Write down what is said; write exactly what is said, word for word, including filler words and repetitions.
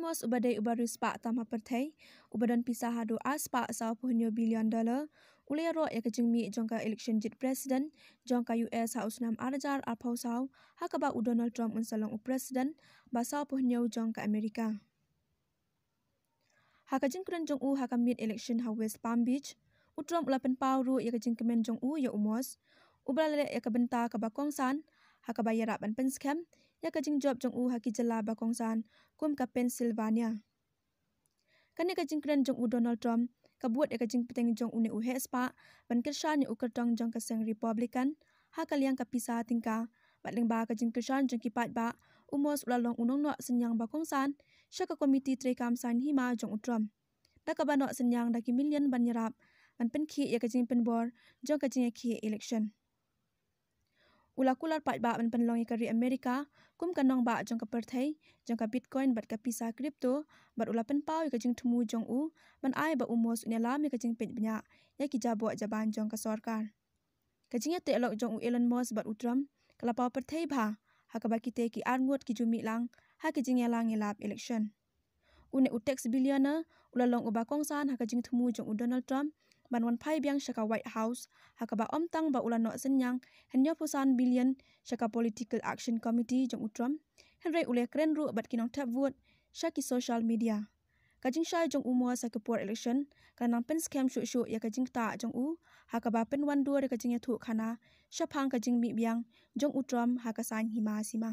Musk uba dei uba riewspah tam ha pyrthei, uba don pisa haduh ar spah saw phew hynñiew billion dollar, u la ïaroh ïa ka jingmih jong ka election jied president jong ka U S ha u snem ar hajar arphew saw, ha kaba u Donald Trump un sa long u president ba saw phew hynñiew jong ka Amerika. Ha ka jingkren jong u ha ka mid election ha West Palm Beach, u Trump u la pynpaw ruh ïa ka jingkmen jong u ïa u Musk, uba la leh ïa ka bynta kaba kongsan, ha kaba ïarap ban pynskhem ïa ka jingjop jong u ha ki jylla ba kongsan, kum ka Pennsylvania. Kane ka jingkren jong u Donald Trump ka bud ïa ka jingpyrshang jong une u heh spah ban kyrshan ïa u kyrtong jong ka seng Republican ha ka liang ka pisa tyngka, bad lyngba ka jingkyrshan jong ki paidbah, u Musk u la long u nongnoh synñiang ba kongsan sha ka komiti treikam saiñ hima jong u Trump, da kaba noh synñiang da ki million ban ïarap ban pynkhih ïa ka jingpynbor jong ka jingïakhih election. U la kular paidbah ban pynlong ïa ka ri Amerika kum ka nongbah jong ka pyrthei jong ka Bitcoin bad ka pisa crypto, bad u la pynpaw ïa ka jingthmu jong u ban ai ba u Musk un ïalam ïa ka jingpeit bniah ïa ki jaboh jaban jong ka sorkar. Ka jingïateh lok jong u Elon Musk bad u Trump ka la paw pyrthei bha, ha kaba kitei ki arngut ki ju mih lang ha ki jingïalang ïalap election. Une u tax billionaire u la long uba kongsan ha ka jingthmu jong u Donald Trump ban wan phai biang sha ka White House, ha kaba ym tang ba u la noh synñiang hynñiewphew san billion sha ka Political Action Committee jong u Trump, hynrei u la kren ruh bad ki nongthep vote sha ki social media. Ka jingshai jong u Musk ha ka por election ka la nang pynskhem shuh shuh ïa ka jingktah jong u, ha kaba pynwandur ïa ka jingïathuh khana shaphang ka jingmih biang jong u Trump ha ka saiñ hima sima.